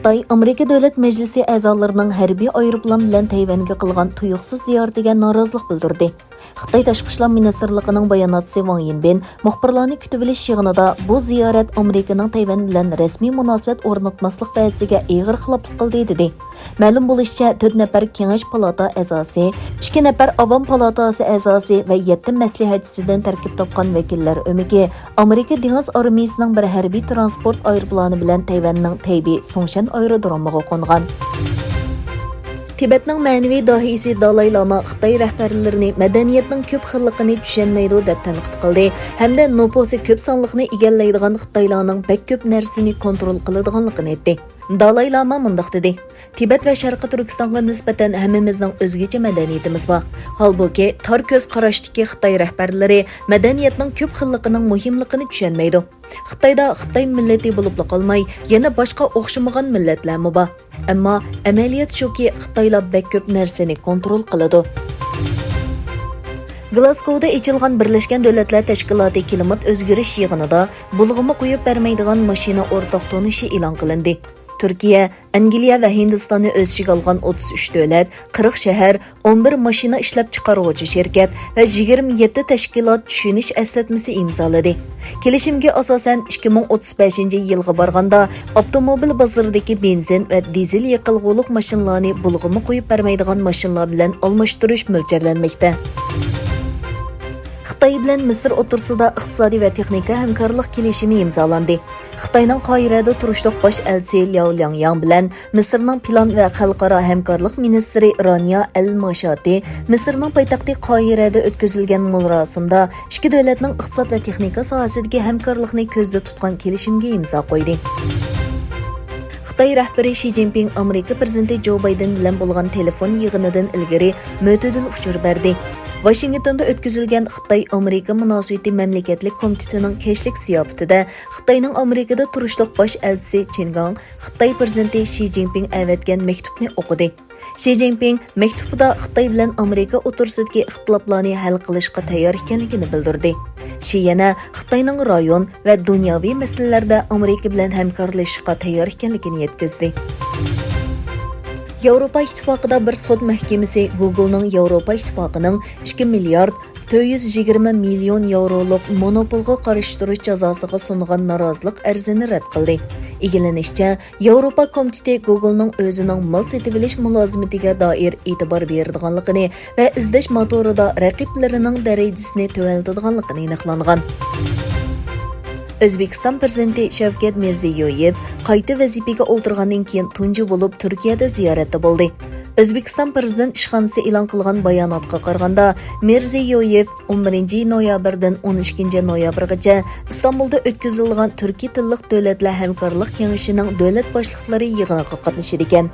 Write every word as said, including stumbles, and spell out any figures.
خىتاي ئامېرىكا دۆلەت مەجلىسى ئەزالىرىنىڭ ھەربىي ئايروپىلان بىلەن تەيۋەنگە قىلغان تۇيۇقسىز زىيارىتىگە نارازىلىق بىلدۈردى. خىتاي تاشقى ئىشلار مىنىستىرلىقىنىڭ باياناتچىسى ۋاڭ يىنبىن مۇخبىرلارنى كۈتۈۋېلىش يىغىنىدا بۇ زىيارەت ئامېرىكىنىڭ تەيۋەن بىلەن رەسمىي مۇناسىۋەت ئورناتماسلىق ۋەدىسىگە ئېغىر خىلاپلىق قىلدى، دېدى. مەلۇم بولۇشىچە، تۆت نەپەر كېڭەش پالاتا ئەزاسى، ئىككى نەپەر ئاۋام پالاتاسى ئەزاسى ۋە يەتتە مەسلىھەتچىسىدىن تەركىب تاپقان ۋەكىللەر ئۆمىكى ئامېرىكا دېڭىز ئارمىيىسىنىڭ بىر ھەربىي تىرانسپورت ئايروپىلانى بىلەن تەيۋەننىڭ تەيبېي سۇڭشەن ئايرودرومىغا قونغان. تىبەتنىڭ مەنىۋى داھىيسى دالاي لاما خىتاي رەھبەرلىرىنى مەدەنىيەتنىڭ كۆپ خىللىقىنى چۈشەنمەيدۇ دەپ تەنقىد قىلدى ھەمدە نوپۇسى كۆپ سانلىقنى ئىگىلەيدىغان خىتايلارنىڭ بەك كۆپ نەرسىنى كونترول قىلىدىغانلىقىنى ئېيتتى. دالاي لاما مۇنداق دېدى، تىبەت ۋە شەرقىي تۈركىستانغا نىسبەتەن ھەممىمىزنىڭ ئۆزگىچە مەدەنىيىتىمىز بار. ھالبۇكى، تار كۆز قاراشتىكى خىتاي رەھبەرلىرى مەدەنىيەتنىڭ كۆپ خىللىقىنىڭ مۇھىملىقىنى چۈشەنمەيدۇ. خىتايدا خىتاي مىللىتى بولۇپلا قالماي، يەنە باشقا ئوخشىمىغان مىللەتلەرمۇ بار. ئەمما ئەمەلىيەت شۇكى، خىتايلار بەك كۆپ نەرسىنى كونترول قىلىدۇ. گلاسگودا ئېچىلغان بىرلەشكەن دۆلەتلەر تەشكىلاتى كىلىمات ئۆزگىرىش يىغىنىدا بۇلغىما قويۇپ بەرمەيدىغان ماشىنا ئورتاق تونۇشى ئېلان قىلىندى. تۈركىيە، ئەنگلىيە ۋە ھىندىستاننى ئۆز ئىچىگە ئالغان ئوتتۇز ئۈچ دۆلەت، قىرىق شەھەر، ئون بىر ماشىنا ئىشلەپچىقارغۇچى شىركەت ۋە يىگىرمە يەتتە تەشكىلات چۈشىنىش ئەسلەتمىسى ئىمزالىدى. كېلىشىمگە ئاساسەن، ئىككى مىڭ ئوتتۇز بەشىنچى يىلغا بارغاندا، ئاپتوموبىل بازىرىدىكى بېنزىن ۋە دىزېل يېقىلغۇلۇق ماشىنىلارنى بۇلغىما قويۇپ بەرمەيدىغان ماشىنىلار بىلەن ئالماشتۇرۇش مۆلچەرلەنمەكتە. خىتاي بىلەن مىسىر ئوتتۇرىسىدا ئىقتىسادىي ۋە تېخنىكا ھەمكارلىق كېلىشىمى ئىمزالاندى. خىتاينىڭ قاھىرەدە تۇرۇشلۇق باش ئەلچىسى لياۋ لياڭياڭ بىلەن مىسىرنىڭ پىلان ۋە خەلقئارا ھەمكارلىق مىنىستىرى رانىيا ئەل ماشاتى مىسىرنىڭ پايتەختى قاھىرەدە ئۆتكۈزۈلگەن مۇراسىمدا ئىككى دۆلەتنىڭ ئىقتىساد ۋە تېخنىكا ساھەسىدىكى ھەمكارلىقنى كۆزدە تۇتقان كېلىشىمگە ئىمزا قويدى. خىتاي رەھبىرى شى جىنپىڭ ئامېرىكا پىرېزىدېنتى جو بايدېن بىلەن بولغان تېلېفون يىغىنىدىن ئىلگىرى مۆتىدىل ئۇچۇر بەردى. ۋاشىنگتوندا ئۆتكۈزۈلگەن خىتاي ئامېرىكا مۇناسىۋىتى مەملىكەتلىك كومىتېتىنىڭ كەچلىك زىياپىتىدە خىتاينىڭ ئامېرىكىدا تۇرۇشلۇق باش ئەلچىسى چېن گاڭ خىتاي پىرېزىدېنتى شى جىنپىڭ ئەۋەتكەن مەكتۇپنى ئوقۇدى. شى جىنپىڭ مەكتۇپىدا خىتاي بىلەن ئامېرىكا ئوتتۇرىسىدىكى ئىختىلاپلارنى ھەل قىلىشقا تەييار ئىكەنلىكىنى بىلدۈردى. شى يەنە خىتاينىڭ رايون ۋە دۇنياۋى مەسىلىلەردە ئامېرىكا بىلەن ھەمكارلىشىشقا تەييار ئىكەنلىكىنى يەتكۈزدى. ياۋروپا ئىتتىپاقىدا بىر سوت مەھكىمىسى گوگولنىڭ ياۋروپا ئىتتىپاقىنىڭ ئىككى مىليارد تۆت يۈز يىگىرمە مىليون ياۋرولۇق مونوپولغا قارشى تۇرۇش جازاسىغا سۇنغان نارازىلىق ئەرزىنى رەت قىلدى. ئىگىلىنىشىچە، ياۋروپا كومىتېتى گوگولنىڭ ئۆزىنىڭ مال سېتىۋېلىش مۇلازىمىتىگە دائىر ئېتىبار بېرىدىغانلىقىنى ۋە ئىزدەش موتورىدا رەقىبلىرىنىڭ دەرىجىسىنى تۆۋەنلىتىدىغانلىقىنى ئېنىقلانغان. ئۆزبېكىستان پىرېزىدېنتى شەۋكەت مىرزىيويېۋ قايتا ۋەزىپىگە ئولتۇرغاندىن كېيىن تۇنجى بولۇپ تۈركىيەدە زىيارەتتە بولدى. ئۆزبېكىستان پىرېزىدېنت ئىشخانىسى ئېلان قىلغان باياناتقا قارىغاندا، مىرزىيويېۋ ئون بىرىنچى نويابىردىن ئون ئىككىنچى نويابىرغىچە ئىستانبۇلدا ئۆتكۈزۈلىدىغان تۈركىي تىللىق دۆلەتلەر ھەمكارلىق كېڭىشىنىڭ دۆلەت باشلىقلىرى يىغىنىغا قاتنىشىدىكەن.